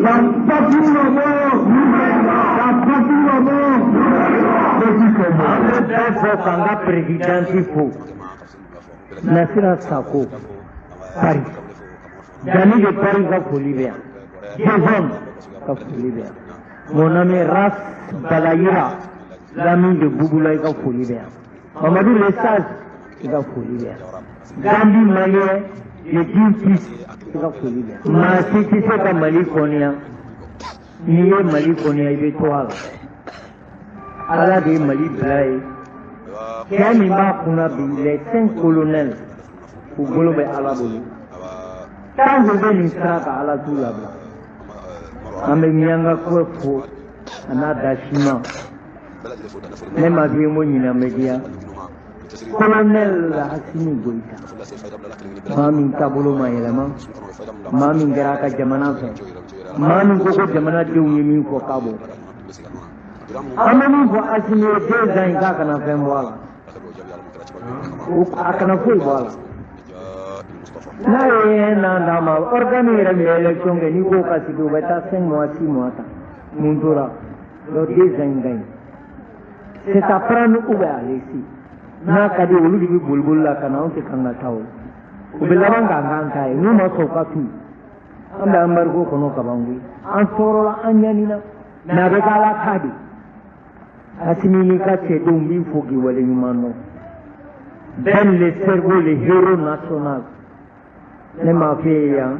Ka pati nɔbɔ, ka pati nɔbɔ. An bɛ bɛɛ fɔ k'an ka présidente fo, Nasira Sako Paris, Dani de Paris ka foli bɛ yan, Jason ka foli bɛ yan, mon ami Ras Balayira, l'ami de Bouboula, i ka foli bɛ yan, Mamadou Le Sage, i ka foli bɛ yan, Gambi Malien, le digne fils, i ka foli bɛ yan. Maa si tɛ se ka Mali kɔniya. N'i ye Mali kɔniya, i bɛ to a la. Ala de ye Mali bila ye. Cɛ min b'a kunna bi, les cinq colonels, u bolo bɛ Ala bolo. Tant que bɛ nin sira kan, Ala t'u labila. An bɛ Miyanka ko fo a n'a da siman. Ne ma f'i ye ko ɲinan bɛ diya. Colonel Assimi Goïta, maa min taabolo ma yɛlɛma, maa min kɛra a ka jamana fɛ, maa min ko ko jamanadenw ye min fɔ k'a b'o kɛ. An bɛ min fɔ Assimi ye, 2 ans in, k'a kana fɛn bɔ a la, a kana foyi bɔ a la. N'a ye un an d'a ma, organe yɛrɛ min bɛ élection kɛ, n'i k'o ka sigi, u bɛ taa 5 mois, 6 mois ta. Mun tora? Donc 2 ans in ka ɲi, c'est à prendre ou bien à laisser. N'a ka di olu de bɛ boliboli la ka na, anw tɛ kan ka taa. O u bɛ laban k'an k'an ta ye. N'u ma sɔn, u ka to yen. An bɛ embargo kɔnɔ kaban koyi. An tɔɔrɔla, an ɲanina, mais a bɛ kɛ Ala ta de. Assimi n'i ka cɛdenw b'i fo k'i waleɲuman dɔn. Ben le cerveau, le héros national. Ne m'a f'e ye yan,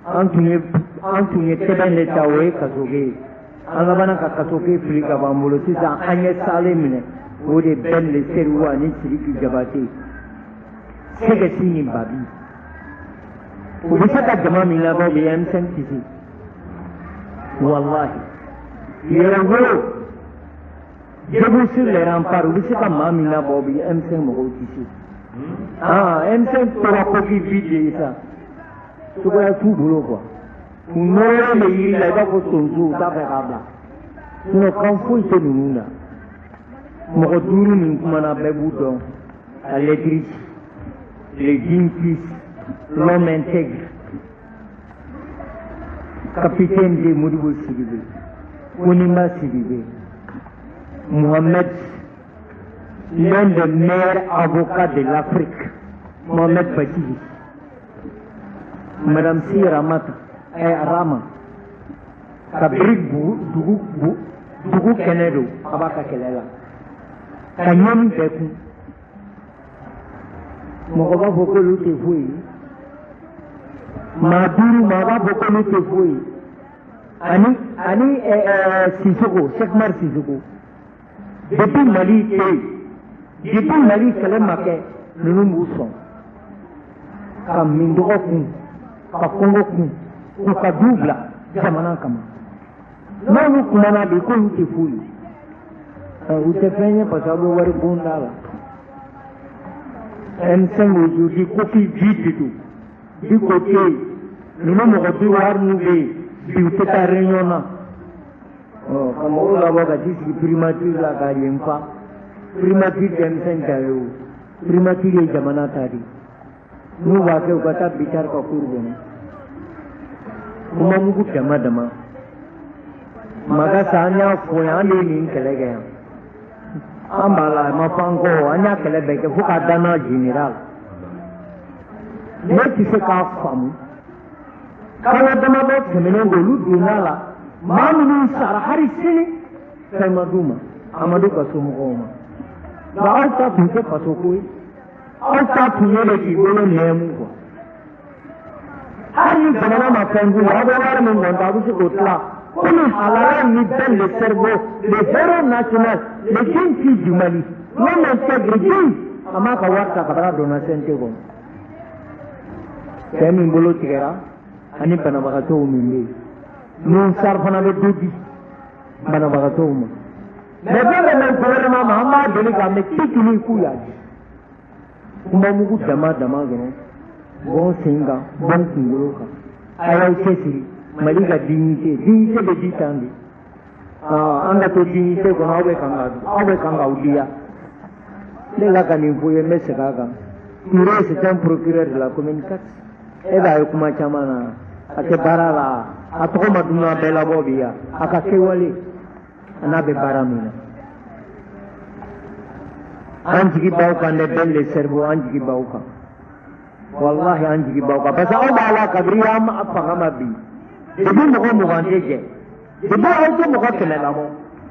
an tun ye sɛbɛn de ta, o ye kasoke ye. An labanna ka kasoke fili ka b'an bolo. Sisan an ye salen minɛ, o de Ben le cerveau ani Sidiki Jabate, Sɛgɛsi ni Babi. U bɛ se ka jama min labɔ bi, M5 tɛ se wallahi. Yɛrɛwolo, debout sur les remparts, u bɛ se ka maa min labɔ bi, M5 mɔgɔw tɛ se. Ah, M5 tora coquille vide de ye sa, cogoya t'u bolo quoi. U nɔrɔlen bɛ yiri la i b'a fɔ tonso, u t'a fɛ k'a bila. Sinon kan foyi tɛ ninnu na. Mɔgɔ duuru min kumana, bɛɛ b'u dɔn. A lettre, le digne fils, l'homme intègre, capitaine de Modibo Sidibé, Konima Sidibé, Mohamed, l'un des meilleurs avocats de l'Afrique, Mohamed Bathily, Madame Si Ramata, eh, Rama, kabiri dugu dugu kɛnɛ don, a b'a ka kɛlɛ la ka ɲɛni bɛɛ kun. Mɔgɔ b'a fɔ k'olu tɛ foyi ye. Maa duuru, maa b'a fɔ k'olu tɛ foyi ye. Ani Sisoko, Cheikh Umar Sisoko, depuis Mali tɛ yen, depuis Mali kɛlɛ ma kɛ, ninnu b'u sɔn ka mindɔgɔ kun, ka kɔngɔ kun, k'u ka du bila jamana kama. N'olu kumana bi k'olu tɛ foyi ye, u tɛ fɛn ye, parce que aw bɛ wari bon da la. M5 aujourd'hui, coquille vide de don. Diko tɛ yen, ninnu mɔgɔ bi wari minnu bɛ yen bi, u tɛ taa réunion na. Ɔ ka mɔgɔw labɔ ka t'i sigi primature la k'a yen fa. Primature tɛ M5 ta ye o, primature ye jamana ta de. N'u b'a kɛ, u ka taa Bittar ka cour kɔnɔ. Kuma mugu dama dama. Magasa, an y'a fɔ yan, an de ye nin kɛlɛ kɛ yan. An b'a la, a ma fɔ an kɔ, an y'a kɛlɛ bɛɛ kɛ fo k'a danna général. Ne tɛ se k'a faamu. Kalo damadɔ tɛmɛnen kɔ, olu donna la, maa minnu sara, hali sini fɛn ma d'u ma, Amadu ka somɔgɔw ma. Nka aw ta tun tɛ faso ko ye, aw ta tun ye de k'i bolo nɛɛmu quoi. Hali ni jamana ma fɛn k'u la, aw bɛ wari min kɔni ta, aw bɛ se k'o tila komi halala ni Ben le cerveau, le héros national, le digne fils du Mali, l'homme intègre digne. A m'a ka wari ta ka taga donna CNT kɔnɔ. Cɛ min bolo tigɛra ani banabagatɔw min bɛ yen, Nusar fana bɛ dɔ di banabagatɔw ma. Mais fɛn bɛɛ bɛ gouvernement ma, an b'a deli k'a mɛn tikili k'u y'a di. Kuma mugu dama dama dɔrɔn, bɔn sen kan, bɔn kunkolo kan. A y'aw cɛsiri. Mali ka dignité, dignité bɛ di tan de. An ka to dignité kɔnɔ. Aw bɛ kan k'aw diya. Ne la ka nin fɔ ye, n bɛ segin a kan. Touré, c'est un procureur de la commune 4. E b'a ye kuma caman na. A tɛ baara la, a tɔgɔ ma dunan bɛɛ labɔ bi yan, a ka kɛwale a n'a bɛ baara min na. An jigi b'aw kan dɛ, Ben le cerveau, an jigi b'aw kan. Wallahi an jigi b'aw kan parce que aw b'a la kabini an fanga ma bi. Depuis mɔgɔ 20 tɛ jɛ, depuis aw tɛ mɔgɔ 100 labɔ.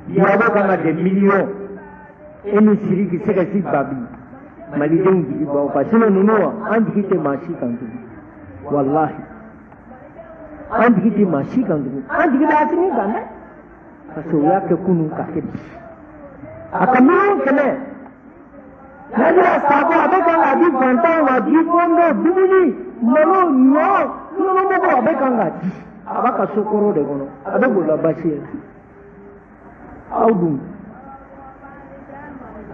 Bi aw bɛ kan ka des millions. E ni Sidiki Sɛgɛsi Babi, Malidenw jigi b'aw kan. Sinon ninnu an jigi tɛ maa si kan tugun. Wallahi an jigi tɛ maa si kan tugun. An jigi bɛ Asimi kan dɛ. Parce que u y'a kɛ kunun ka kɛ bi. A ka 100 000 000. Najira Sako a bɛ kan k'a di fantanw ma, di fondo, dumuni, malo, ɲɔ, nɔnɔmugu a bɛ kan k'a di. A b'a ka so kɔrɔ de kɔnɔ, a bɛ bolola basi ye. Aw dun,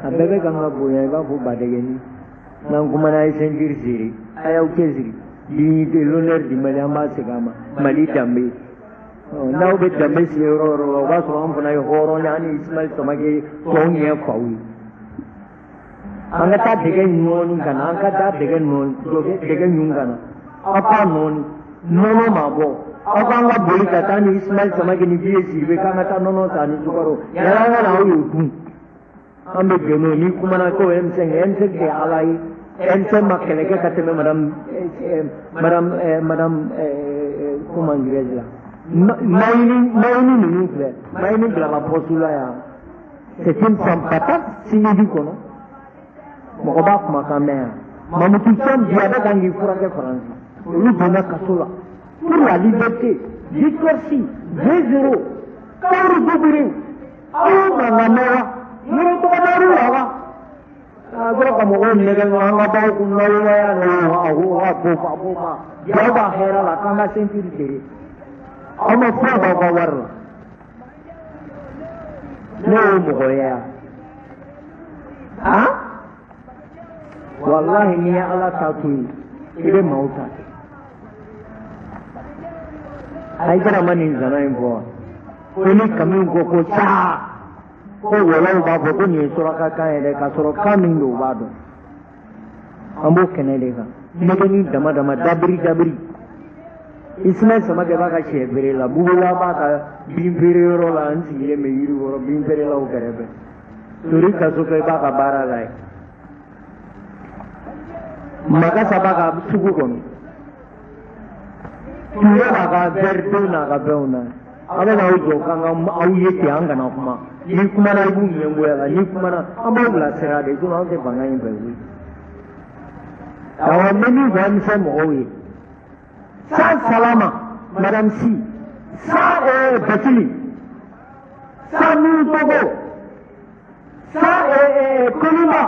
a bɛɛ bɛ kan ka bonya i b'a fɔ badɛgɛni. N'an kumana a ye ceinture serré, a y'aw cɛsiri. Dignité, l'honneur du Mali, an b'a segin a ma. Mali danbe. N'aw bɛ danbe sigi yɔrɔ o yɔrɔ la, o b'a sɔrɔ an fana ye hɔrɔn ye, an ni Ismaël Samake tɔw ɲɛ faw ye. An ka taa dɛgɛ nɔɔni ka na, an ka taa dɛgɛ nɔɔni, dɛgɛ ɲun ka na. Aw k'a nɔɔni, nɔnɔ ma bɔ. Aw k'an ka boli ka taa ni Ismaël Samake ni Vieux Sidibe k'an ka taa nɔnɔ san ni sukaro. Yala an ka na aw y'o dun. An bɛ jɛ n'o ye, n'i kumana ko M5, M5 tɛ Ala ye. M5 ma kɛlɛ kɛ ka tɛmɛ madame comment dirais-je la. Mayini, Mayini ninnu filɛ. Mayini bilala poste la yan. C'est une femme battante Sinidi kɔnɔ. Mɔgɔ b'a kumakan mɛn yan. Mamutu Thiam bi a bɛ kan k'i furakɛ Faransi. Olu donna kaso la. Pour la liberté, Victoire Sy, 2-0. Kaourou Duburi, aw mankan mɛn wa? Yɔrɔ tɔgɔdaru la wa? A sɔrɔ ka mɔgɔw nɛgɛ an ka baw kun lawaleya ni a bo fa bo fa. Jaw b'a hɛrɛ la k'an ka ceinture serré. Aw ma foyi b'aw ka wari la. Ne y'o mɔgɔ ye yan. Han? Wallahi n'i ye Ala ta to yen, i bɛ maaw ta kɛ. Ayidara ma nin zana in fɔ wa? Ko ni kamiw ko ko caa, ko wɔlɔw b'a fɔ ko nin ye suraka kan ye dɛ, k'a sɔrɔ kan min don u b'a dɔn. An b'o kɛnɛ de kan. Nɛgɛni dama dama dabiri dabiri. Ismaël Samake b'a ka sɛ feere la, Bubula b'a ka bin feere yɔrɔ la, an sigilen bɛ yiri kɔrɔ bin feerelaw kɛrɛfɛ. Tori Kasokɛ b'a ka baara la yen. Makasa b'a ka sugu kɔnɔ. Ture b'a ka verre n'a ka fɛnw na. Aw bɛ n'aw jɔ k'an ka aw ye ten, an kana kuma. N'i kumana i b'u ɲɛngoya la, n'i kumana an b'aw bilasira de, sinon an tɛ fanga in fɛ koyi. Awɔ, n bɛ min fɔ M5 mɔgɔw ye. Sans Salama, Madame Sy, sans Bathily, sans Nouhou Togo, sans Kolima,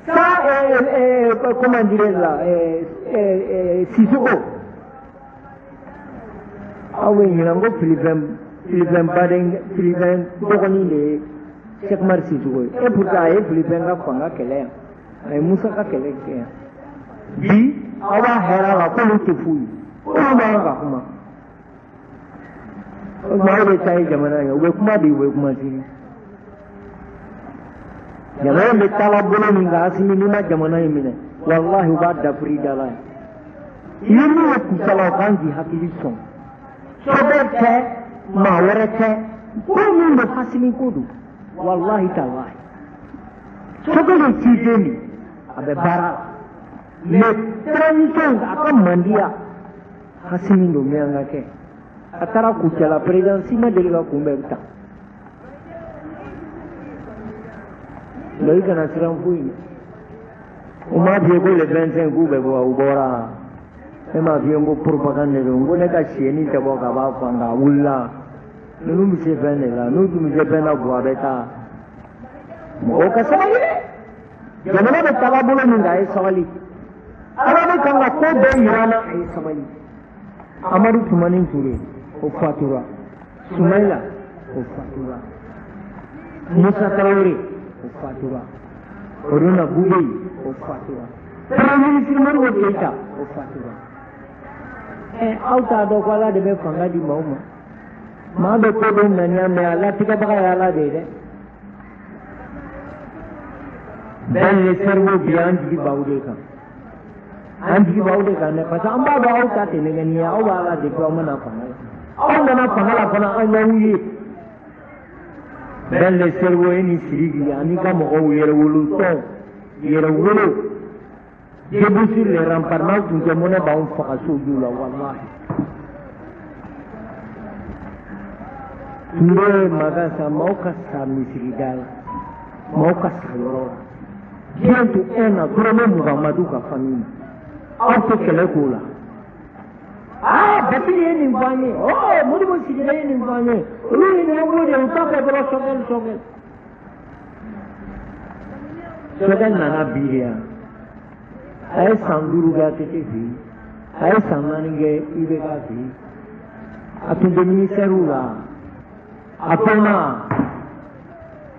sans comment dirais-je là, Sissoko. Aw bɛ ɲinɛ ko Filifɛn, Filifɛn baden, Filifɛn dɔgɔnin de ye Cheikh Umar Sissoko ye. Et pourtant a ye Filifɛn ka fanga kɛlɛ yan, a ye Musa ka kɛlɛ kɛ yan. Bi aw b'a hɛrɛ la k'olu tɛ foyi ye, olu man ka kuma. O tuma aw bɛ taa ye jamana in, u bɛ kuma bi, u bɛ kuma sini. Jamana in bɛ taala bolo min kan, Asimi n'i ma jamana in minɛ, walahi u b'a dafiri da la ye. I ye min ye Kucala, o kan k'i hakili sɔn. Sɔbɛ tɛ, maa wɛrɛ tɛ, ko min don Asimi ko don, walahi talahi. Sɔbɛ ye ciden de, a bɛ baara la. Mais transition a ka mandiya, Asimi don min an ka kɛ. A taara Kucala, président si ma deli ka kunbɛn ta. Donc i kana siran foyi ɲɛ. U m'a f'i ye ko le 25 k'u bɛ bɔ, u bɔra. Ne m'a f'i ye ko propagande don, n ko ne ka siyɛnni tɛ bɔ ka b'a fan kan, a wulila. Ninnu bɛ se fɛn de la, n'u tun bɛ se fɛn na, a bɛ taa. Mɔgɔw ka sabali dɛ. Jamana bɛ taga bolo min kan, a ye sabali. Ala bɛ kan ka ko bɛɛ yira an na, a ye sabali. Amadu Tumani Ture, o fatura. Sumayila, o fatura. Musa Tarawele, o fatura. Haruna Bubey, o fatura. Premier ministre Modibo Keïta, o fatura. Aw t'a dɔn ko Ala de bɛ fanga di maaw ma. Maa bɛ ko dɔ ŋaniya mɛ a latigɛbaga ye Ala de ye dɛ. Ben le cerveau bi an jigi b'aw de kan. An jigi b'aw de kan dɛ, parce que an b'a dɔn aw ta tɛ nɛgɛnni ye, aw b'a la depuis aw mana fanga la. Aw nana fanga la fana an y'aw ye. Ben le cerveau e ni Sidiki ani ka mɔgɔw yɛrɛwolo tɔn yɛrɛwolo debout sur les remparts n'aw tun tɛ mɔnɛ b'anw faga sojuw la walahi. Tun bɛ makan sa maaw ka sa misirida la, maaw ka sa yɔrɔ la. Bientôt un an dɔrɔmɛ 20 ma d'u ka famille ma. Aw tɛ kɛlɛ k'o la. Aa Batili ye nin fɔ an ye, ɔ Modibo Sidibe ye nin fɔ an ye, olu ye ɲɔgɔn bolo de u t'a fɛ dɔrɔn Choguel Choguel. Choguel nana bi de yan. A ye san 5 kɛ ATT fɛ yen, a ye san 4 kɛ IBK fɛ yen. A tun bɛ ministère la. A dɔnna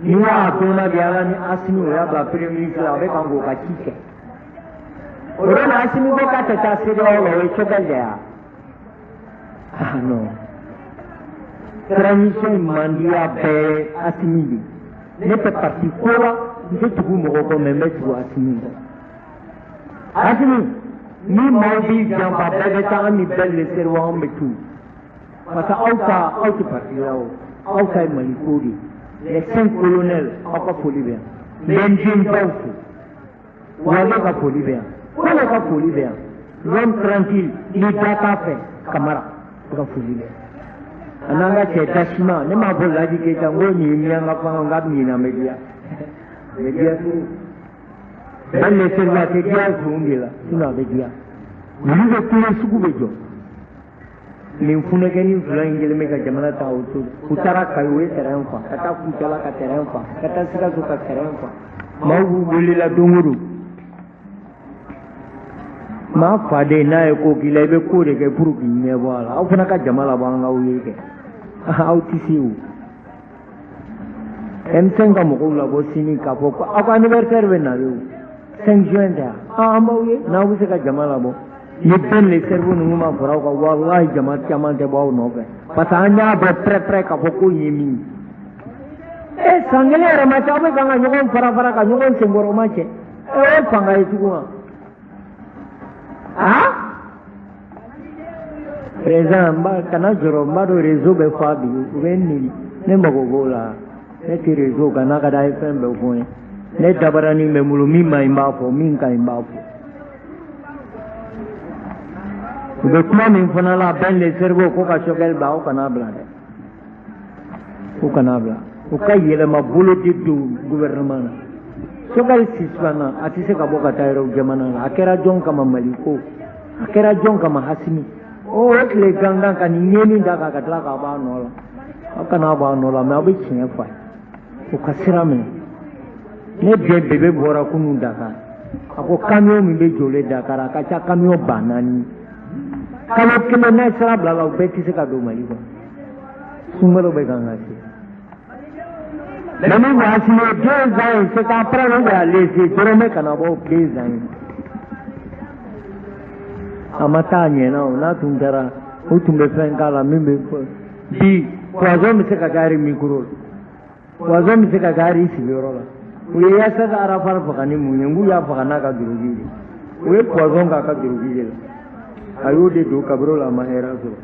ni y'a dɔnna bi ala ni Asimi o y'a bila premier ministre la, a bɛ kan k'o ka ci kɛ. O de la Asimi ko k'a tɛ taa CEDEAO la, o ye Choguel de ye. Ah non. Transition in man di a bɛɛ Asimi de. Ne tɛ parti ko la, n tɛ tugu mɔgɔ kɔ mais n bɛ tugu Asimi kɔ. Asimi, ni maaw b'i janfa bɛɛ bɛ taa an ni Ben le cerveau an bɛ tu. Parce que aw ta aw tɛ parti la o, aw ta ye Mali ko de ye. Les 5 colonels aw ka foli bɛ yan. N bɛ n denbaw fo. Wale ka foli bɛ yan. Kɔnɔ ka foli bɛ yan. L'homme tranquille ni da t'a fɛ Kamara ka foli bɛ yan. A n'an ka cɛ Dasima ne m'a fɔ Laji Keyita n ko nin ye miyanka fanga n k'a bɛ ɲinɛ an bɛ diya. A bɛ diya trop. Ben le cerveau a tɛ diya zon de la sinon a bɛ diya. Olu bɛ kule sugu bɛ jɔ. Nin funɛkɛnin fila in kɛlen bɛ ka jamana ta o to. U taara Kayi u ye terrain fa, ka taa Kucala ka terrain fa, ka taa Sikaso ka terrain fa. Maaw b'u welela don o don. Maa faden n'a ye ko k'i la i bɛ ko de kɛ pour k'i ɲɛ bɔ a la. Aw fana ka jama labɔ an k'aw ye kɛ. Aw tɛ se o. M5 ka mɔgɔw labɔ sini k'a fɔ ko aw ka anniversaire bɛ nalen o. 5 juin tɛ yan. An b'aw ye n'aw bɛ se ka jama labɔ. Ni Ben le cerveau ninnu ma fara aw kan walahi jama caman tɛ bɔ aw nɔfɛ. Parce que an y'a dɔn près près k'a fɔ ko in ye min ye. E san kelen yɛrɛ ma ca aw bɛ kan ka ɲɔgɔn fara fara ka ɲɔgɔn senkɔrɔma cɛ. E o ye fanga ye tugun wa? Ah? Président n b'a kana jɔrɔ n b'a dɔn réseau bɛ fa bi u bɛ n neni ne mago b'o la ne tɛ réseau kan n'a ka d'a ye fɛn bɛɛ fɔ n ye ne dabaranin bɛ n bolo min man ɲi n b'a fɔ min ka ɲi n b'a fɔ. U bɛ kuma min fana la Ben le cerveau ko ka Choguel bila aw kana bila dɛ. U kana bila. U ka yɛlɛma bolo de don gouvernement na. Choguel suspend na a tɛ se ka bɔ ka taa yɔrɔ jamana la. A kɛra jɔn kama Mali ko. A kɛra jɔn kama Hasimi. O tile gangan ka nin ɲɛni da kan ka tila k'a bɔ a nɔ la. Aw kana bɔ a nɔ la mais aw bɛ tiɲɛ fɔ a ye. U ka sira minɛ. Ne den bébé bɔra kunun Dakar. A ko camion min bɛ jɔlen Dakar a ka ca camion 4000. Kalo kelen n'a sira bila la u bɛɛ tɛ se ka don Mali kɔnɔ. Sunkalo bɛ kan ka se. Mais min b'a signé 2 ans c'est qu'après on va laisser dɔrɔmɛ kana bɔ 2 ans. A ma taa ɲɛna o n'a tun taara u tun bɛ fɛn k'a la min bɛ bi poison bɛ se ka kɛ hali micro la. Poison bɛ se ka kɛ hali sigiyɔrɔ la. U ye Yasser Arafat faga ni mun ye n k'u y'a faga n'a ka drogue de. U ye poison k'a ka drogue de la. A y'o de don kabiri o la a ma hɛrɛ sɔrɔ.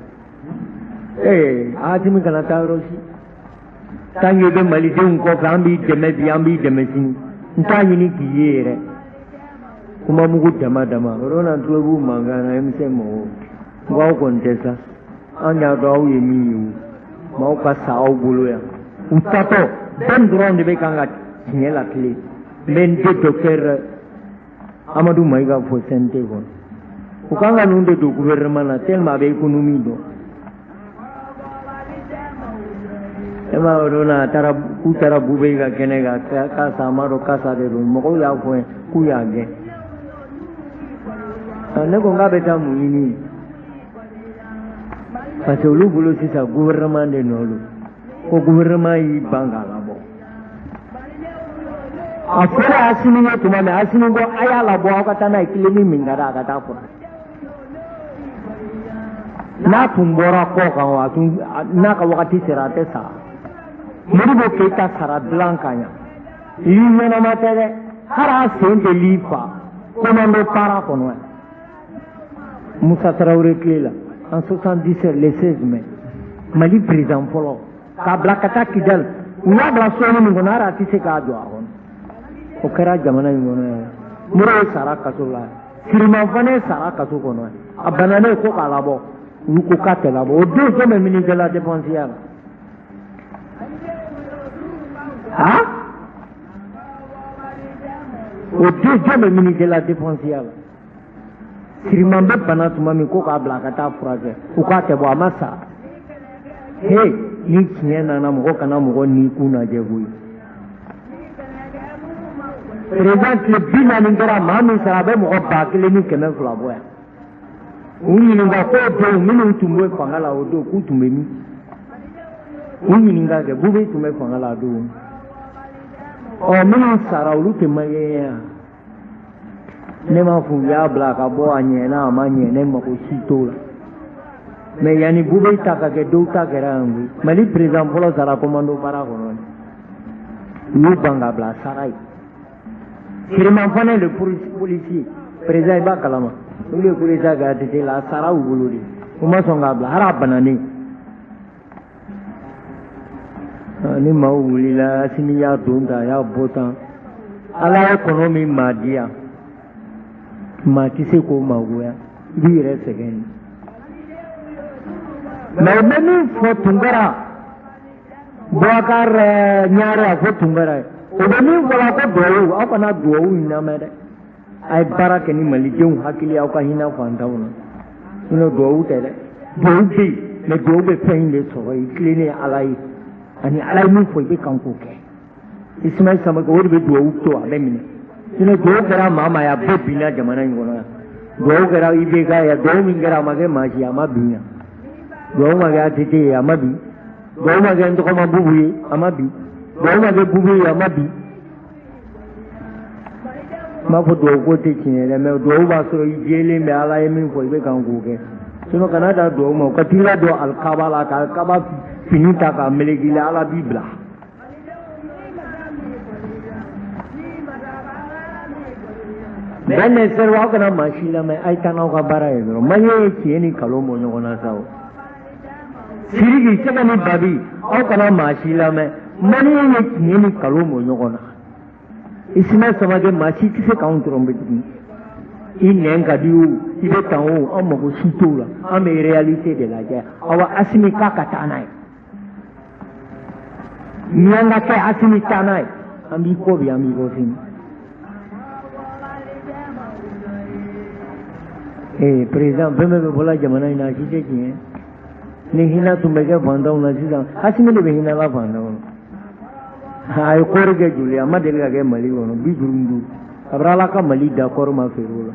Ee Asimi kana taa yɔrɔ si. Tant que i bɛ malidenw kɔfɛ an b'i dɛmɛ bi an b'i dɛmɛ sini. N t'a ɲini k'i ye yɛrɛ. Kuma mugu dama dama. O don na n tulo b'u mankan na M5 mɔgɔw. N ko aw kɔni tɛ sa. An y'a dɔn aw ye min ye o. Maaw ka sa aw bolo yan. U tatɔ bɛn dɔrɔn de bɛ kan ka tiɲɛ latilen. N bɛ n den docteur Amadu Mayiga fo CNT kɔnɔ. U kan ka ninnu de don gouvernement na tellement a bɛ économie dɔn. E m'a ye o don na a taara k'u taara Bubɛyi ka kɛnɛ kan k'a sa a m'a dɔn kasa de don mɔgɔw y'a fɔ n ye k'u y'a gɛn. Ne ko n k'a bɛ taa mun ɲini parce que olu bolo sisan gouvernement de nɔ don ko gouvernement y'i ban k'a labɔ. A fɔra Asimi ye tuma min Asimi ko a y'a labɔ aw ka taa n'a ye tile min ka di a ka taa fura. N'a tun bɔra kɔ kan a tun n'a ka wagati sera a tɛ sa. Modibo Keyita sara dilan kan yan. Li ɲɛnama tɛ dɛ. Hali a sen tɛ li fa. Commando para kɔnɔ yan. Moussa Traoré tile la en 77 le 16 mai, Mali président fɔlɔ k'a bila ka taa Kidal, u y'a bila sɔɔni min kɔnɔ, hali a tɛ se k'a jɔ a kɔnɔ. O kɛra jamana in kɔnɔ yan. Modibo sara kaso la, Siriman fana sara kaso kɔnɔ, a bananen ko k'a labɔ, olu ko k'a tɛ labɔ. O don jɔn bɛ ministre de la défense ya la? Han, o don jɔn bɛ ministre de la défense ya la? Siriman bɛ bana tuma min ko k'a bila ka taa furakɛ, u k'a tɛ bɔ, a ma sa. He, ni tiɲɛ nana, mɔgɔ kana mɔgɔ ni kun lajɛ koyi. Président tile 40 kɛra, maa min sara, a bɛ mɔgɔ 1200 bɔ yan. U ɲininka k'o don minnu tun bɛ fanga la o don, k'u tun bɛ min? U ɲininka kɛ, Bube tun bɛ fanga la a don. Ɔ, minnu sara, olu tɛ maliyɛn ye wa? Ne m'a fɔ u y'a bila ka bɔ, a ɲɛna a ma ɲɛ, ne mago si t'o la. Mais yanni Bube ta ka kɛ, dɔw ta kɛra yan koyi. Mali président fɔlɔ sara commando baara kɔnɔ, u y'u ban ka bila sara ye. Siriman fana, le policier président, i b'a kalama, olu ye coup d'état kɛ ATT la, a sara u bolo de, u ma sɔn k'a bila hali a bananen. Ni maaw wulila, Asimi y'a don tan, a y'a bɔ tan, Ala ye kɔnɔ min maa di yan, maa tɛ se k'o magoya, i b'i yɛrɛ sɛgɛn de. Mais u bɛ min fɔ Tunkara, Boubacar Ɲare, a fɔ Tunkara ye, o bɛ min fɔ la ko duwawu, aw kana duwawu in lamɛn dɛ. A ye baara kɛ ni malidenw hakili, aw ka hinɛ fantanw na. Sinon duwawu tɛ dɛ, duwawu bɛ yen, mais duwawu bɛ fɛn in de sɔrɔ i tilennen Ala ye, ani Ala ye min fɔ i bɛ kan k'o kɛ. Ismaël Samake, o de bɛ duwawu to a bɛ minɛ. Sinon duwawu kɛra maa maa ye, a bɛɛ binna jamana in kɔnɔ yan. Duwawu kɛra IBK ye, duwawu min kɛra a ma kɛ maa si ye, a ma bin yan. Duwawu ma kɛ ATT ye, a ma bin. Duwawu ma kɛ Ntɔgɔma Bubu ye, a ma bin. Duwawu ma kɛ Bubu ye, a ma bin. N b'a fɔ duwawu ko tɛ tiɲɛ dɛ, mais duwawu b'a sɔrɔ i jɛlen bɛ, Ala ye min fɔ i bɛ kan k'o kɛ. Sinon kana taa duwawu ma, ka t'i ladon alikaba la, ka alikaba fini ta k'a meleke i la, Ala b'i bila. Bɛn ne sɛriw, aw kana maa si lamɛn, a ye taa n'aw ka baara ye dɔrɔn. Maliyɛn ye tiɲɛ ni nkalon bɔ ɲɔgɔn na sa o. Siriki, Sɛgɛ ni Babi, aw kana maa si lamɛn. Maliyɛn ye tiɲɛ ni nkalon bɔ ɲɔgɔn na. Ismaël Samake, maa si tɛ se k'anw tromper tuguni. I nɛn ka di o, i bɛ tan o, an mago si t'o la. An bɛ réalité de lajɛ. Awa, Asimi k'a ka taa n'a ye. Ni an ka kɛ Asimi taa n'a ye, an b'i kɔ bi, an b'i kɔ sini. Ee président, fɛn bɛɛ bɛ bɔla jamana in na, a si tɛ tiɲɛ. Ni hinɛ tun bɛ kɛ fantanw na sisan, Asimi de bɛ hinɛ la fantanw na. A ye kɔɔri kɛ joli, a ma deli ka kɛ Mali kɔnɔ, 55. Kabini Ala ka Mali da, kɔɔri ma feere o la.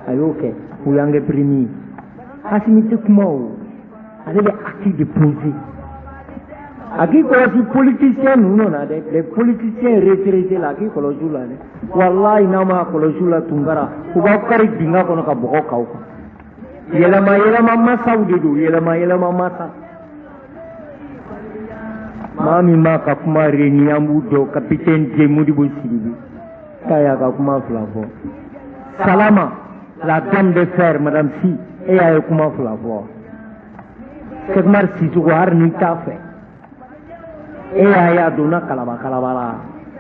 A y'o kɛ, u y'an kɛ premier ye. Asimi tɛ kuma o, ale bɛ acte de poser. A k'i kɔlɔsi politicien ninnu na dɛ, les politiciens retraités la, a k'i kɔlɔsi u la dɛ. Walayi, n'a ma kɔlɔsi u la, Tunkara, u b'aw kari dingɛ kɔnɔ ka bɔgɔ k'aw kan. Yɛlɛma yɛlɛma masaw de don, yɛlɛma yɛlɛma masa. Maa min b'a ka kuma reni, an b'u dɔn, capitaine de Modibo Sidibe k'a y'a ka kuma fila fɔ. Salama, la dame de fer, madame Si, e y'a ye kuma fila fɔ. Cheick Oumar Sissoko, hali n'i t'a fɛ, e y'a ye a donna kalaba kalaba la.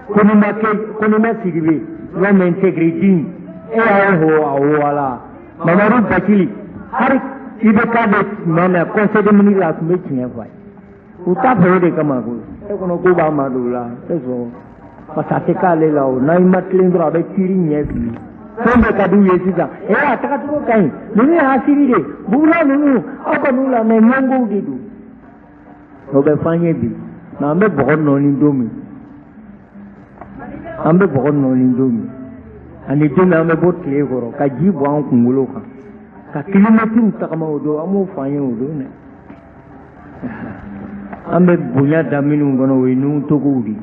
Ko n'i ma kɛ, ko n'i ma Sidibe, l'homme intègre digne, e y'a ye ho a wala. Mamadou Bathily, hali IBK bɛ tuma min conseil des ministres la, a tun bɛ tiɲɛ fɔ a ye. U t'a fɛ o de kama koyi. E kɔnɔ ko b'a ma don o la, tɛ sɔn. Parce que a tɛ k'ale la o, n'a ma tilen dɔrɔn a bɛ tiiri ɲɛ f'i ye. Fɛn bɛɛ ka d'u ye sisan. Ee a tagacogo ka ɲi. Ninnu ye hasidi de. Bugula ninnu, aw ka n'u lamɛn, ɲɛngow de don. O bɛ f'an ye bi. Nka an bɛ bɔgɔ nɔɔni don min. An bɛ bɔgɔ nɔɔni don min. Ani don min an bɛ bɔ tile kɔrɔ ka ji bɔn an kunkolo kan. Ka kilomɛtiriw tagama o don, an b'o f'an ye o don dɛ. An bɛ bonya da minnu kɔnɔ, o ye nuhu togow de ye.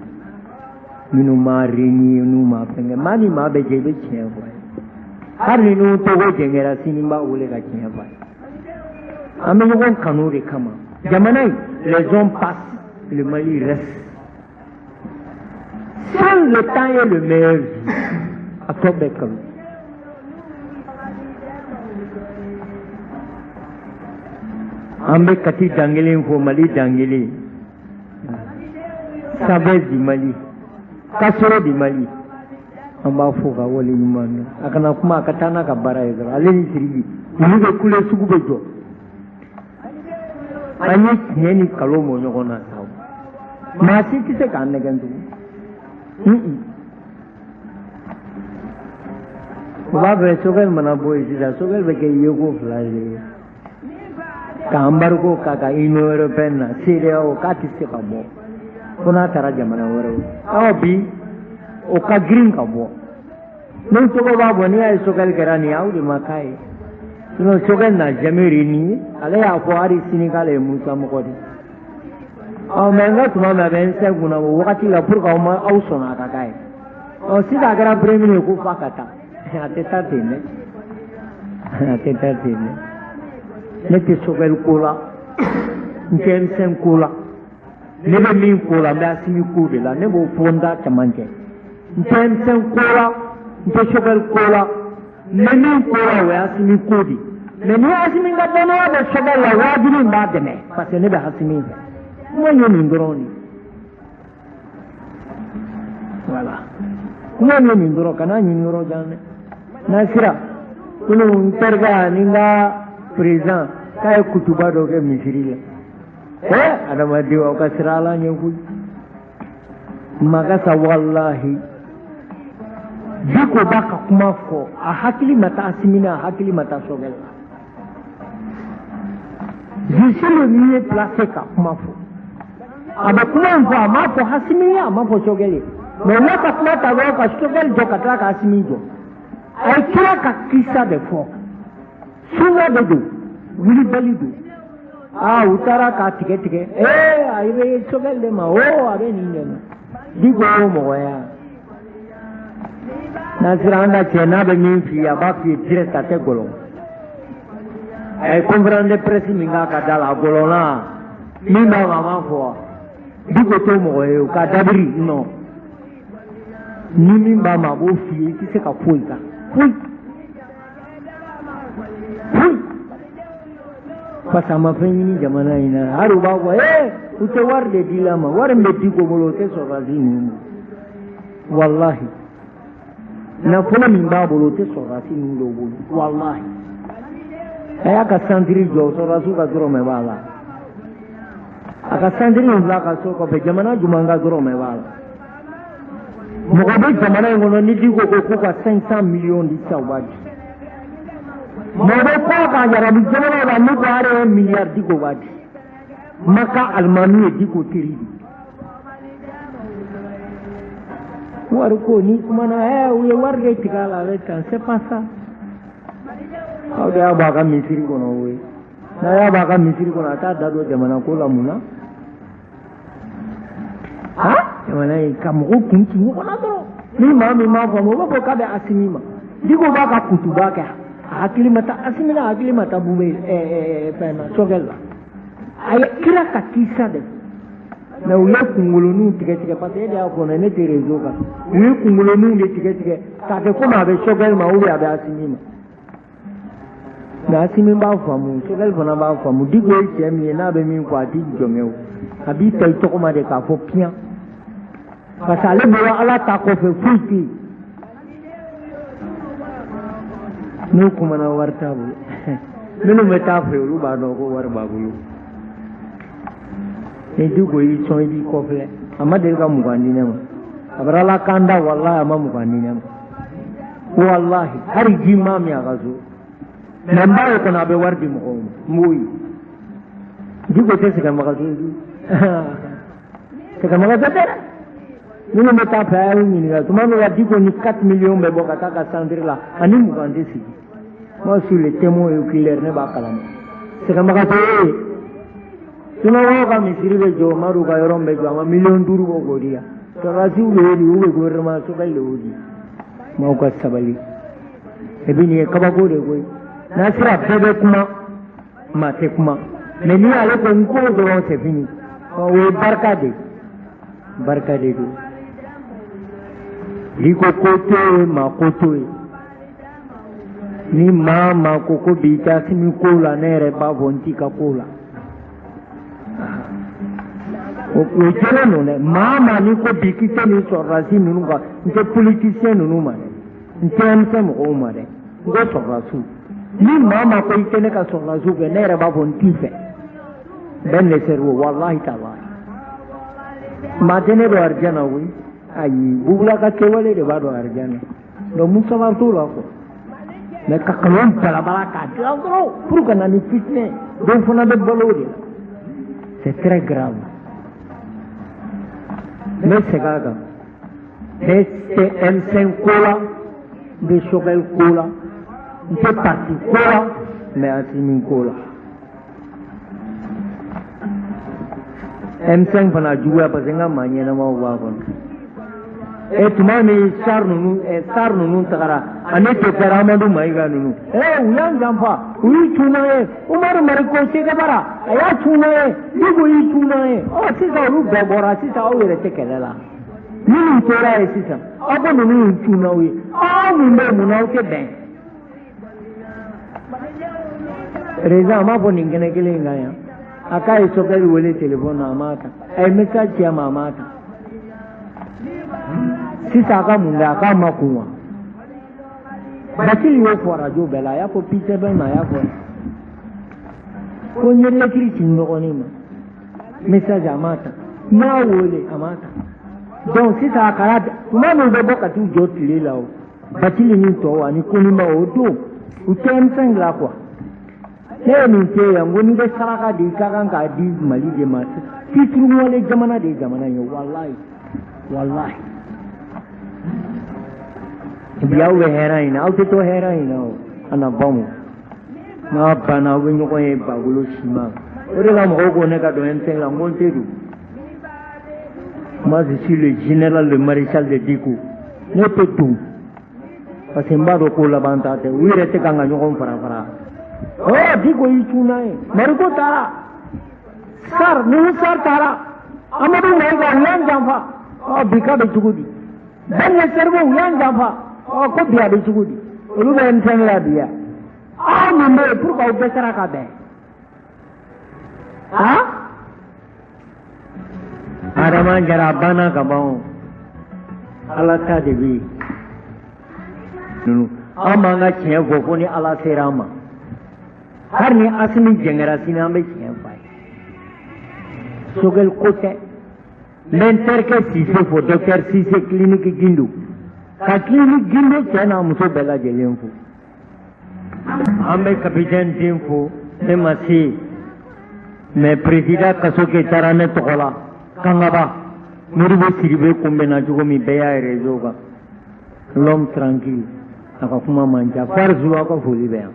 Minnu ma renier, n'u ma fɛn kɛ. Maa ni maa bɛ jɛ, i bɛ tiɲɛ fɔ a ye. Hali ni nuhu togo jɛngɛra sini, n b'a wele ka tiɲɛ fɔ a ye. An bɛ ɲɔgɔn kanu de kama. Jamana in, les hommes passent, le Mali reste. Seul le temps est le meilleur juge. A tɔ bɛɛ kalo. An bɛ Kati Dankelen fo, Mali Dankelen, Savez du Mali, Kasoro du Mali, an b'a fo ka wale ɲuman dɔn. A kana kuma, a ka taa n'a ka baara ye dɔrɔn. Ale ni Siriki, olu bɛ kule, sugu bɛ jɔ. An ye tiɲɛ ni nkalon bɔ ɲɔgɔn na sa, maa si tɛ se k'an nɛgɛn tugun. U b'a fɛ Choguel mana bɔ yen sisan, Choguel bɛ kɛ yeko fila de ye, ka embargo k'a ka Union européenne na, CEDEAO, k'a tɛ se ka bɔ fo n'a taara jamana wɛrɛw. Ɔ bi o ka girin ka bɔ n'o tɔgɔ b'a bɔ. N'i y'a ye Choguel kɛra nin ye, aw de ma k'a ye. Sinon Choguel n'a jamais renié. Ale y'a fɔ hali sini k'ale ye Musa mɔgɔ de ye. Ɔ mais n ka tuma min a bɛ n sɛn kunna o wagati la, pour que aw ma aw sɔnna a ka k'a ye. Ɔ sisan a kɛra premier ministre ye, ko f'a ka taa. A tɛ taa ten dɛ, a tɛ taa ten dɛ. Ne tɛ Choguel ko la, n tɛ M5 ko la. Ne bɛ min ko la, n bɛ Assimi ko de la. Ne b'o fɔ n da camancɛ. N tɛ M5 ko la, n tɛ Choguel ko la. N bɛ min ko la, o ye Assimi ko de. Mais ni Assimi ka danaya bɛ Choguel la, wajibi n b'a dɛmɛ, parce que ne bɛ Assimi fɛ. Kuma ye nin dɔrɔn de, voilà, kuma ye nin dɔrɔn. Kana ɲini yɔrɔ jan dɛ. Nasira kunun, n terikɛ ani n ka président k'a ye kutuba dɔ kɛ misiri la. Ɛ adamadenw, aw ka siran Ala ɲɛ koyi. Magasa, walahi, Diko b'a ka kuma fɔ, a hakili ma taa Assimi na, a hakili ma taa Choguel la. Je suis le mieux placé ka kuma fɔ. A bɛ kuma in fɔ, a m'a fɔ Assimi ye, a m'a fɔ Choguel ye. Mais n'a ka kuma ta dɔrɔn ka Choguel jɔ ka tila ka Assimi jɔ, a ye kira ka kisa de fɔ. Sunna de don, wulibali don. Aa, u taara k'a tigɛ tigɛ. Ee, a bɛ Choguel de ma o, a bɛ nin dɛmɛ. Diko y'o mɔgɔya. N'a sera an ka cɛ, n'a bɛ min f'i ye, a b'a f'i ye direct, a tɛ gɔlɔn. A ye conférence de presse min k'a ka da la, a gɔlɔnna min b'a ma, a m'a fɔ wa. Diko t'o mɔgɔ ye o, ka dabiri non. Ni min b'a ma, a b'o f'i ye. I tɛ se ka foyi kan, foyi foyi, parce que a ma fɛn ɲini jamana in na. Hali u b'a fɔ ee, u tɛ wari de di la ma. Wari min bɛ Diko bolo, o tɛ sɔrɔdasi ninnu bolo, walahi. Nafolo min b'a bolo, o tɛ sɔrɔdasi ninnu dɔw bolo, walahi. A y'a ka centre jɔ, sɔrɔdasiw ka dɔrɔmɛ b'a la. A ka centre in bila ka so kɔfɛ, jamana jumɛn ka dɔrɔmɛ b'a la? Mɔgɔ bɛ jamana in kɔnɔ, ni Diko ko k'u ka 500 millions di sisan, u b'a di. Mɔgɔ bɛ kɔ ka yarabi jamana la, n'u ko hali 1 milliard, Diko b'a di. Maka alimami ye Diko teri de. Wari ko ni kumana, ɛ, u ye wari de tigɛ a la, a bɛ tan. C'est pas ça. Aw de y'a bɔ a ka misiri kɔnɔ o ye. N'a y'a bɔ a ka misiri kɔnɔ, a t'a da don jamana ko la. Mun na? Ha, jamana in ka mɔgɔw kun ci ɲɔgɔn na dɔrɔn. Ni maa min m'a faamu, o b'a fɔ k'a bɛ Assimi ma. Diko b'a ka kutuba kɛ, a hakili ma taa Assimi na, a hakili ma taa Bube ɛ fɛn na, Choguel la. A ye kira ka kisa de. Mais u ye kunkoloninw tigɛ tigɛ, parce que e de y'a fɔ ne tɛ réseau kan. U ye kunkoloninw de tigɛ tigɛ k'a kɛ komi a bɛ Choguel ma ou bien a bɛ Assimi ma. Mais Assimi b'a faamu, Choguel fana b'a faamu. Diko ye cɛ min ye, n'a bɛ min fɔ, a t'i jɔngɛ o, a b'i ta i tɔgɔ ma de k'a fɔ piyan, parce que ale bolo, Ala ta kɔfɛ, foyi tɛ yen. N'u kumana, wari t'a bolo. Minnu bɛ taa fɛ, olu b'a dɔn ko wari b'a bolo. Ni Diko y'i sɔn, i b'i kɔfilɛ. A ma deli ka 20 di ne ma. A bɛ Ala kan da, walahi, a ma 20 di ne ma, walahi. Hali ji ma min a ka so. Mais n b'a ye kɔni, a bɛ wari di mɔgɔw ma, n b'o ye. Diko tɛ sɛgɛnbagatɔ ye, sɛgɛnbagatɔ tɛ dɛ. Minnu bɛ taa fɛ, a y'u ɲininka. Tuma min na Diko ni 4 millions bɛ bɔ ka taa ka centre la, ani 20 tɛ sigi. Moi, sur le témoin oculaire, ne b'a kalama. Sɛgɛnbagatɔ ye. Sunɔgɔw ka misiri bɛ jɔ, Madu ka yɔrɔ min bɛ jɔ, a ma miliyɔn 5 bɔ k'o di yan. Sɔrɔdasiw de y'o di ou bien gouvernement Choguel de y'o di? Maaw ka sabali. Et puis nin ye kabako de koyi. N'a sera, bɛɛ bɛ kuma, maa tɛ kuma. Mais n'i y'ale ko n ko dɔrɔn, c'est fini. O ye barika de ye, barika de don. Diko ko t'o ye, maa ko t'o ye. Ni maa maa ko ko bi i tɛ Assimi ko la, ne yɛrɛ b'a fɔ n t'i ka ko la. O jɛlen don dɛ. Maa maa n'i ko bi k'i tɛ nin sɔrɔdasi ninnu kan, n tɛ politicien ninnu ma dɛ, n tɛ M5 mɔgɔw ma dɛ, n ko sɔrɔdasiw. Ni maa maa ko i tɛ ne ka sɔrɔdasiw fɛ, ne yɛrɛ b'a fɔ n t'i fɛ. Ben le cerveau, wallahi taala. Maa tɛ ne don arijana koyi. Ayi, bugula ka kɛwale de b'a dɔn arijana. Donc musala t'o la quoi. Mais ka kalon balabala k'a dilan dɔrɔn pour ka na ni fitinɛ, dɔw fana bɛ balo o de la. C'est très grave. N bɛ segin a kan. Ne tɛ M5 ko la, n bɛ Choguel ko la, n tɛ parti ko la, mais Assimi ko la. M5 fana juguya parce que n ka maa ɲɛnamaw b'a kɔnɔ. E tuma min SAR ninnu tagara ani docteur Amadou Maïga ninnu, u y'an janfa, u y'u cun n'an ye. Umaru Mariko Sekebara a y'a cun n'an ye, Diko y'i cun n'an ye. Ɔ sisan olu bɛɛ bɔra, sisan aw yɛrɛ tɛ kɛlɛ la. Minnu tora yen sisan, aw ko ninnu y'u cun n'aw ye. Aw mun bɛ mun na aw tɛ bɛn? Président a m'a fɔ nin kɛnɛ kelen in kan yan. A k'a ye Choguel wele téléphone na, a m'a ta. A ye message ci a ma, a m'a ta. Sisan a ka mun kɛ, a k'a ma kun wa? Basili y'o fɔ radio bɛɛ la, a y'a fɔ Peter bɛɛ ma, a y'a fɔ ko n ye lettre ci n dɔgɔnin ma, message a m'a ta, n y'a wele a m'a ta. Donc sisan a kɛra tuma min bɛ bɔ ka t'u jɔ tile la o, Basili ni tɔw ani Koniba o don u tɛ M5 la quoi. Ne ye nin kɛ yan, n ko n'i bɛ saraka di, i ka kan k'a di Mali de ma. Fitiriwale jamana de ye jamana in ye, walayi walayi. Bi aw bɛ hɛrɛ in na, aw tɛ to hɛrɛ in na o, a na ban o. N'a banna aw bɛ ɲɔgɔn ye bagolo siman. O de la mɔgɔw ko ne ka don M5 la, n ko n tɛ don. Moi je suis le général, le maréchal de Diko. Ne tɛ don. Parce que n b'a dɔn ko laban ta tɛ, u yɛrɛ tɛ kan ka ɲɔgɔn fara fara. Ɔ Diko y'i cun n'an ye, Mariko taara, SAR ninnu SAR taara, Amadou Maïga u y'an janfa. Ɔ bi k'a bɛ cogo di? Ben le cerveau u y'an janfa. Ɔ ko bi a bɛ cogo di? Olu bɛ M5 la bi yan. Aw min bɛ yen pour que aw bɛɛ sera ka bɛn. Han? Adama Jara a banna ka ban o. Ala ta de bɛ yen. Ninnu an b'an ka tiɲɛ fɔ fo ni Ala sera an ma. Hali ni Asimi jɛngɛra sini an bɛ tiɲɛ fɔ a ye. Choguel ko tɛ. N bɛ n terikɛ Sise fo, docteur Sise clinique Gindo. Ka clinique Gindo cɛ n'a muso bɛɛ lajɛlen fo. An bɛ capitaine den fo, ne ma se yen. Mais président Kasoke taara ne tɔgɔ la Kangaba. Modibo Sidibe kunbɛnna cogo min bɛɛ y'a réseau kan. L'homme tranquille, a ka kuma man ca. Farizu aw ka foli bɛ yan.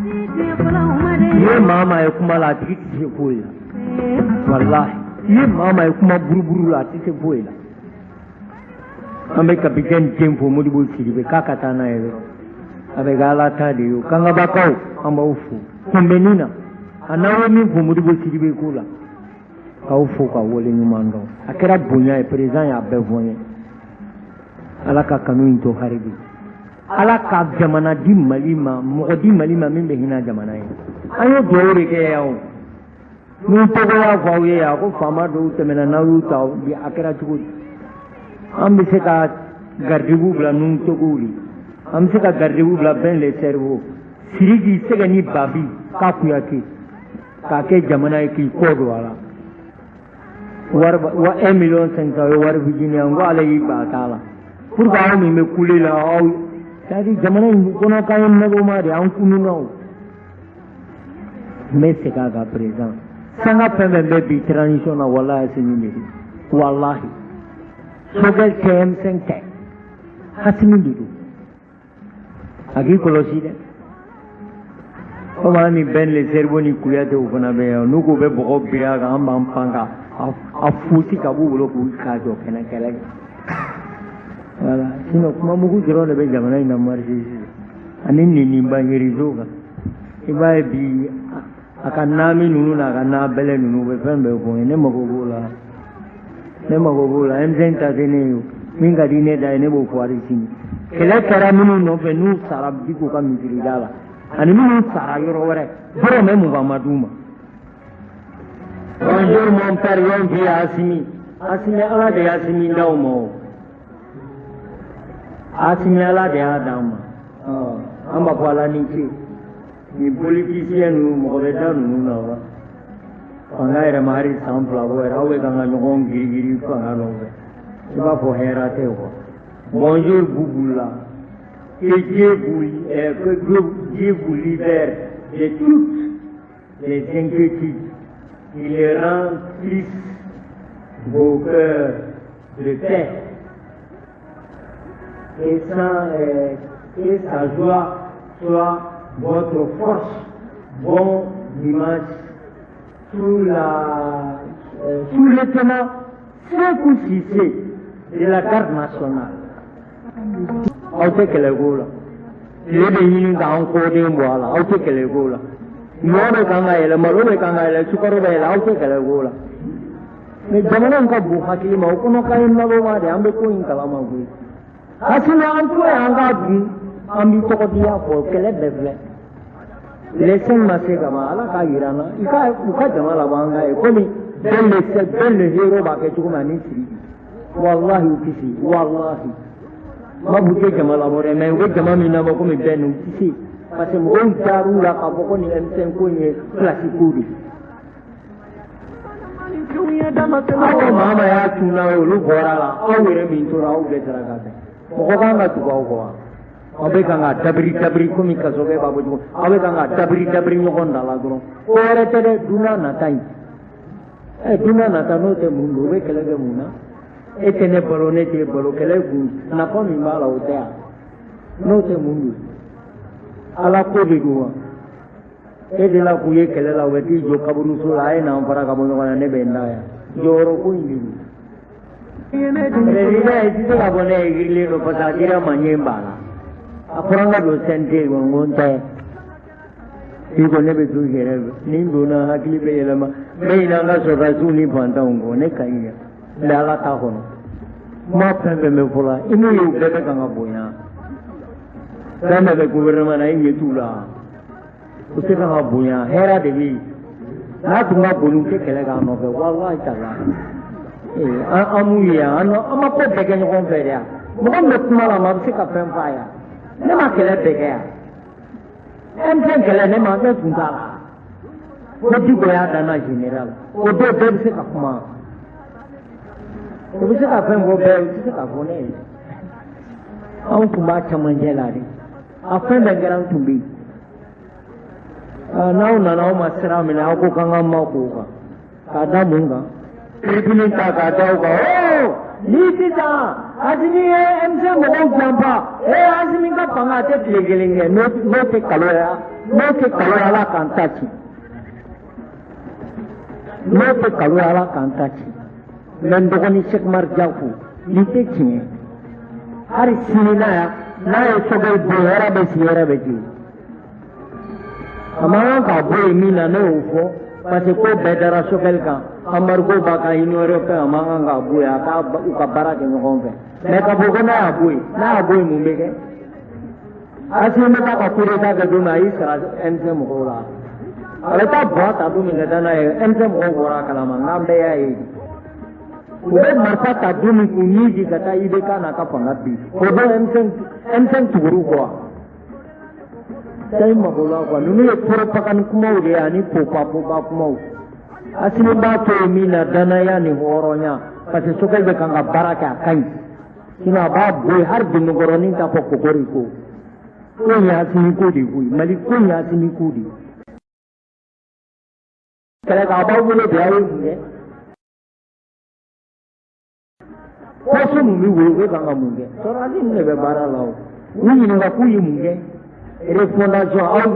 I ye maa maa ye kuma la, a tigi tɛ se foyi la. Walahi, i ye maa maa ye kuma buruburu la, a tɛ se foyi la. An bɛ capitaine den fo Modibo Sidibe k'a ka taa n'a ye dɔrɔn. A bɛ kɛ Ala ta de ye o. Kangabakaw an b'aw fo kunbɛnni na. A n'aw ye min fo Modibo Sidibe ko la, k'aw fo ka wale ɲuman dɔn. A kɛra bonya ye, président y'a bɛɛ fɔ n ye. Ala ka kanu in to hali bi. Ala ka jamana di Mali ma, mɔgɔ di Mali ma min bɛ hinɛ jamana ye. An ye dugawu de kɛ yan o. N'u tɔgɔ y'a fɔ aw ye yan ko faama dɔw tɛmɛna n'aw y'u ta bi, a kɛra cogo di? An bɛ se ka garidibu bila n'u tɔgɔw de. An bɛ se ka garidibu bila Ben le cerveau. Sidiki Sɛgɛ ni Babi k'a Kuyate k'a kɛ jamana ye k'i kɔ don a la. Wari wa 1 million 500 o ye wari fitinin ye, n ko ale y'i ban a t'a la. Pour que aw min bɛ kule la aw, c'est à dire jamana in kɔnɔ k'an ye nagoma de, an kununna o. N bɛ segin a kan président. Sanga fɛn fɛn bɛ bi transition na, walahi Asimi de don. Walahi. Choguel tɛ, M5 tɛ. Asimi de don. A k'i kɔlɔsi dɛ. Komi an ni Ben le cerveau ni Kuyate o fana bɛ yan, n'u ko bɛ bɔgɔ biri a kan, an b'an pan ka a fosi ka b'u bolo k'u k'a jɔ kɛnɛ kɛlɛ kɛ. Voilà, sinon kuma mugu dɔrɔn de bɛ jamana in na marché sisan. Ani nɛniba réseau kan. I b'a ye bi a ka naami ninnu n'a ka na bɛlɛ ninnu u bɛ fɛn bɛɛ fɔ n ye, ne mago b'o la. Ne mago b'o la, M5 ta tɛ ne ye o. Min ka di ne da ye, ne b'o fɔ hali sini. Kɛlɛ kɛra minnu nɔfɛ n'u sara Diko ka misirida la, ani minnu sara yɔrɔ wɛrɛ, dɔrɔmɛ 20 ma d'u ma. Bonjour mon père, longue vie à Assimi. Assimi Ala de y'Assimi d'aw ma o. Assimi Ala de y'a d'an ma. An b'a fɔ Ala ni ce. Nin politicien ninnu mɔgɔ bɛ da ninnu na wa? Fanga yɛrɛ ma hali san 2 bɔ yɛrɛ, aw bɛ kan ka ɲɔgɔn girigiri fanga nɔfɛ. I b'a fɔ hɛrɛ tɛ quoi. Bonjour Bouboula. Que Dieu vous libère de toutes les inquiétudes. Il remplisse vos cœurs de paix et sa joie soit votre force. Bon dimanche sous le tenant Sékou Cissé de la garde nationale. Aw tɛ kɛlɛ ko la. Tile bɛ ɲini k'an kɔden bɔ a la, aw tɛ kɛlɛ ko la. Ɲɔ bɛ kan ka yɛlɛ, malo bɛ kan ka yɛlɛ, sukaro bɛ yɛlɛ, aw tɛ kɛlɛ ko la. Mais jamana in ka bon hakili ma, o kɔnɔ k'an ye naloma de, an bɛ ko in kalama koyi. Hasina an to yen an k'a dun, an b'i tɔgɔ diya fɔ, kɛlɛ bɛɛ filɛ. Les 5 ma se ka ma, Ala k'a yira an na, u ka jama labɔ an ka ye, komi bɛɛ le héros b'a kɛ cogo min ani Sidiki. Walahi u tɛ se, walahi. Ma b'u tɛ jama labɔ dɛ, mais u bɛ jama min labɔ komi bɛɛ nin u tɛ se. Parce que mɔgɔw dar'u la k'a fɔ ko nin M5 ko in ye place ko de ye. Aw ka maa ma y'a tun na olu bɔra la, aw yɛrɛ min tora aw bɛɛ sera ka bɛn. Mɔgɔ kan ka tugu aw kɔ wa? Aw bɛ kan ka dabiri dabiri komi kasɔkɛ b'a bɔ cogo, aw bɛ kan ka dabiri dabiri ɲɔgɔn da la dɔrɔn. Ko wɛrɛ tɛ dɛ, dunan nata in. Dunan nata n'o tɛ mun don, u bɛ kɛlɛ kɛ mun na? E tɛ ne balo, ne t'e balo, kɛlɛ kun nafa min b'a la o tɛ yan. N'o tɛ mun don? Ala ko de don wa? E de la k'u ye kɛlɛ la, u bɛ t'i jɔ kaburuso la, a ye n'an fara ka bɔ ɲɔgɔn na, ne bɛ n da yan. Jɔyɔrɔ ko in de don. Président i tɛ se k'a fɔ ne ye yirilen don parce que a dira ma ɲɛ b'a la. A fɔra n ka don CNT kɔnɔ, ko n tɛ. I ko ne bɛ t'u yɛrɛ ni n donna hakili bɛ yɛlɛma, n bɛ ɲinɛ an ka sɔrɔdasiw ni fantanw kɔ, ne ka ɲi yan. N bɛ Ala ta kɔnɔ. Kuma fɛn fɛn bɛ fɔ la, i m'u ye u bɛɛ bɛ kan ka bonya. Fɛn bɛɛ bɛ gouvernement na, i ɲɛ t'u la. U tɛ kan ka bonya, hɛrɛ de bɛ yen. N'a tun ka bon, u tɛ kɛlɛ k'a nɔfɛ, walahi tala. An m'u ye yan, an ma ko bɛɛ kɛ ɲɔgɔn fɛ de yan. Mɔgɔ min bɛ kuma la, ma bɛ se ka fɛn f'a ye. Ne ma kɛlɛ bɛɛ kɛ yan. M5 kɛlɛ ne ma, ne tun t'a la. Ko Dicko y'a danna général. O don bɛɛ bɛ se ka kuma. O bɛ se ka fɛn fɔ bɛɛ, o tɛ se ka fɔ ne ye. Anw tun b'a camancɛ la de. A fɛn bɛɛ kɛra an tun bɛ yen. N'aw nana aw ma sira minɛ, aw ko k'an ka ma k'o kan. K'a da mun kan? Tribune ta k'a da o kan. Ni sisan Assimi ye M5 mɔgɔw janfa. Assimi ka fanga a tɛ tile kelen kɛ, n'o tɛ kalo ye, n'o tɛ kalo ye, Ala k'an ta ci. N'o tɛ kalo ye, Ala k'an ta ci. N bɛ n dɔgɔnin Cheikh Umar Diafo, nin tɛ tiɲɛ. Hali sini n'a ye sɔgɔli bɔ, hɛrɛ bɛ sigi, hɛrɛ bɛ jigin. A man kan k'a bɔ yen min na, ne y'o fɔ. Parce que ko bɛɛ dara Sogɛli kan, embargo b'a kan, Union européenne, a man kan k'a bɔ yen, a ka u ka baara kɛ ɲɔgɔn fɛ. Mais k'a fɔ ko n'a y'a bɔ yen, n'a y'a bɔ yen mun bɛ kɛ? Assimi bɛ taa ka coup d'état kɛ don min, a y'i sara M5 mɔgɔw la. A bɛ taa bɔ ta don min ka taa n'a ye, M5 mɔgɔw bɔra a kalama, n'an bɛɛ y'a ye. U bɛ marifa ta don min k'u ni di ka taa IBK n'a ka fanga bin, o don M5 tugur'u kɔ wa? Sai mago la quoi, ninnu ye propagande kumaw de ye ani popa popa kumaw. Assimi b'a to yen min na, danaya ni hɔrɔnya, parce que Sogɛli bɛ kan ka baara kɛ, a ka ɲi. Sinon a b'a bɔ yen, hali donnokɔrɔnin t'a fɔ kokori ko. Ko in ye Assimi ko de ye koyi, Mali ko in ye Assimi ko de ye. Kɛlɛ kɛ a b'aw bolo bi, aw ye mun kɛ? Poste mun b'i bolo, u bɛ kan ka mun kɛ? Sɔrɔdasi ninnu de bɛ baara la o. U ɲininka k'u ye mun kɛ? Refondation, aw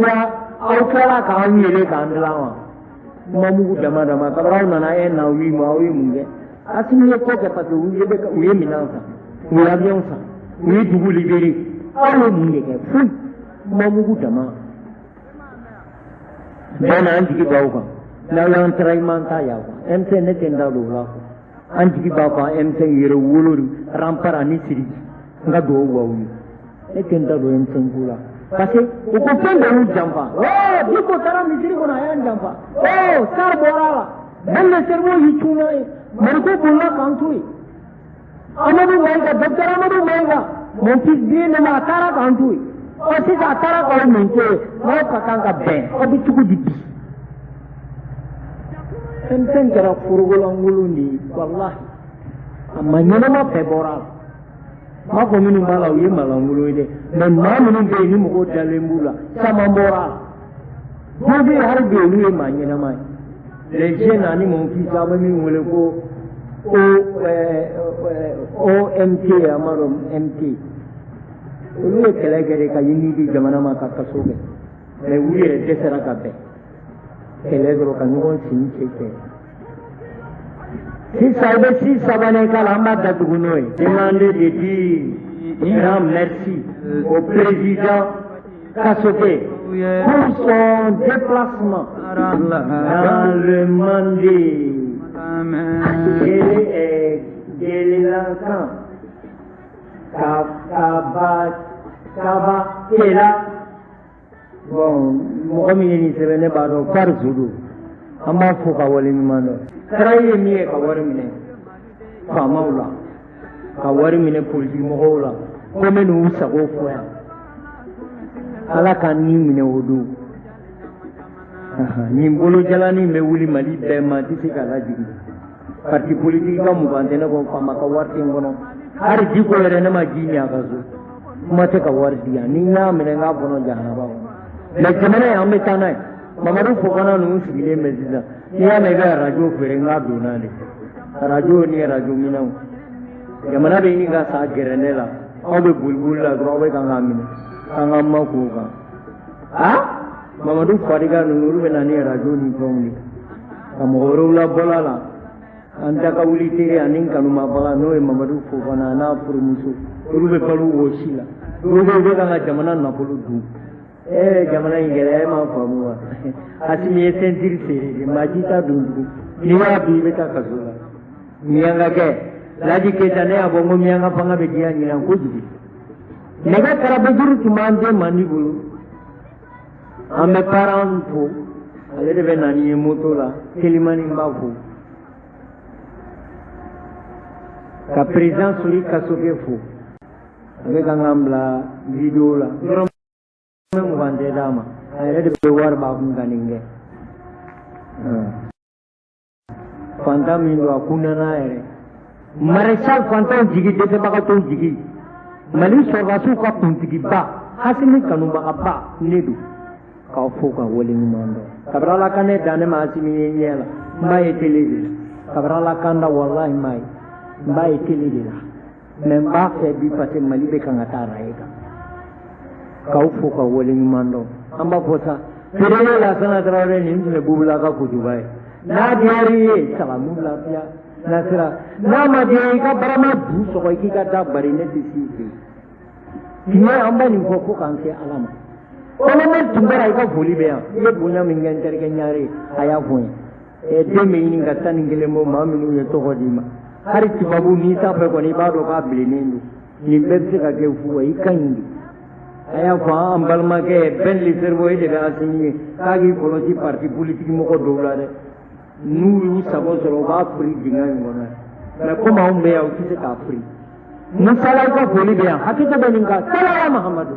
tilala k'an yɛlɛ k'an dilan wa? Kuma mugu dama dama, kabini aw nana 1 an 8 mois, aw ye mun kɛ? Assimi ye ko kɛ parce que u ye minɛn san, u ye avion san, u ye dugu libéré. Aw ye mun de kɛ? Foyi. Kuma mugu dama. Bɛɛ n'an jigi b'aw kan. N'aw y'an trahiment ta yan quoi. M5 ne tɛ n da don o la quoi. An jigi b'aw kan, M5 yɛrɛ wolo rempart ani Sidiki. N ka dugawu b'aw ye. Ne tɛ n da don M5 ko la. Parce que u ko fɛn dɔ y'u janfa. Dicko taara misiri kɔnɔ, a y'an janfa. Sar bɔra a la. Ben le Cerveau y'i cunna ye, Mariko bolila k'an to yen. Amadou Maïga, docteur Amadou Maïga, mon fils bien-aimé, a taara k'an to yen. Ɔ sisan a taara k'aw mun to yen, n'aw ka kan ka bɛn, aw bɛ cogo di bi? Fɛn fɛn kɛra forokolankolon de ye, walahi. A ma ɲɛnama bɛɛ bɔra a la. N b'a fɔ minnu b'a la u ye malankolon ye dɛ, mais maa minnu bɛ yen ni mɔgɔw dalen b'u la, caman bɔra a la. Dɔw bɛ yen hali bi olu ye maa ɲɛnama ye. Les jeunes ani mon fils an bɛ min wele ko OMT, an b'a dɔn MT. Olu ye kɛlɛ kɛ de ka ɲini di jamana ma ka kaso kɛ, mais u yɛrɛ dɛsɛra ka bɛn. Kɛlɛ dɔrɔn ka ɲɔgɔn sen cɛ cɛ. Sisan i bɛ si sabanan k'a la, an b'a datugu n'o ye. Demander de dire grand merci au président Kassogué pour son déplacement dans le Mandé. Guélélankan, Kaba, Kaba, Kela. Bon, mɔgɔ min ye nin sɛbɛn ne b'a dɔn, Farizu don. An b'a fo ka waleɲuman dɔn. Sara ye min ye ka wari minɛ faamaw la, ka wari minɛ politiki mɔgɔw la, ko n bɛ n'u sago fɔ yan. Ala ka ni minɛ o don. Nin bolojalanin bɛ wuli Mali bɛɛ ma, tɛ se k'a lajigin. Parti politique ka 20 tɛ ne kɔ, faama ka wari tɛ n kɔnɔ. Hali jiko yɛrɛ ne ma ji min a ka so. Kuma tɛ ka wari di yan. Ni n y'a minɛ n k'a kɔnɔ jahanaba kɔnɔ. Mais jamana in an bɛ taa n'a ye. Mamadu Fofana ninnu sigilen bɛ sisan. N'i y'a mɛn i bɛ arajo feere n k'a donna de. Arajo ni arajo minɛnw. Jamana bɛ ɲini ka sa gɛrɛ ne la. Aw bɛ boliboli la dɔrɔn aw bɛ kan k'a minɛ. K'an ka ma k'o kan. Ah? Mamadu Fariga ninnu olu bɛ na ni arajo ni fɛnw de. Ka mɔgɔ wɛrɛw labɔla la. An da ka wuli teri ani n kanumabaga n'o ye Mamadu Fofana n'a furumuso. Olu bɛ balo wɔsi la. Dɔw bɛ yen u bɛ kan ka jamana nafolo dun. Jamana in gɛlɛya e m'a faamu wa? Asimi ye ceinture serré de, maa si t'a dun tugun. N'i y'a dun i bɛ taa kaso la. Miyankakɛ, Laji Keyita ne y'a fɔ n ko miyanka fanga bɛ diya ɲinan kojugu. Nɛgɛ karabajuru tun b'an den mandi bolo. An bɛ parents fo, ale de bɛ na ni ye moto la, Telimani b'a fo. Ka président Sori Kasoke fo. A bɛ kan k'an bila vidéo la. Dɔrɔmɛ 20 tɛ d'a ma. A yɛrɛ de bɛ wari b'a kun ka nin kɛ. Fantan min don a kunna yɛrɛ. Maréchal fantanw jigi, dɛsɛbagatɔw jigi. Mali sɔrɔdasiw ka kuntigiba, Asimi kanubagaba ne don. K'aw fo ka waleɲuman dɔn. Kabini Ala ka ne dan ne ma Asimi ye ɲɛ la. N b'a ye télé de la. Kabini Ala kan da walahi n b'a ye. N b'a ye télé de la. Mais n b'a fɛ bi parce que Mali bɛ kan ka taa raye kan. K'aw fo ka waleɲuman dɔn. An b'a fɔ sa. Perele Lasana Tarawele nin tun ye Bubula ka kutuba ye. N'a diyar'i ye salamu lafiya. Nasira n'a ma diya i ka barama bu sɔgɔ i k'i ka da bari ne tɛ s'i fɛ yen. Tiɲɛ an bɛ nin fɔ fo k'an se Ala ma. Colonel Tunkara i ka foli bɛ yan. I ye bonya min kɛ n terikɛ Ɲare a y'a fɔ n ye. Den bɛ ɲini ka 11 bɔ maa minnu ye tɔgɔ d'i ma. Hali tubabu n'i t'a fɛ kɔni i b'a dɔn k'a bilennen don. Nin bɛɛ bɛ se ka kɛ fu ye i ka ɲi de. A y'a fɔ an balimakɛ Ben le Cerveau e de bɛ Asimi ye k'a k'i kɔlɔsi parti politique mɔgɔ dɔw la dɛ. N'u y'u sago sɔrɔ u b'a firi dingɛ in kɔnɔ. Mais komi anw bɛ yan u tɛ se k'a firi. Musala i ka foli bɛ yan hakɛto bɛ nin kan salala Mahamadu.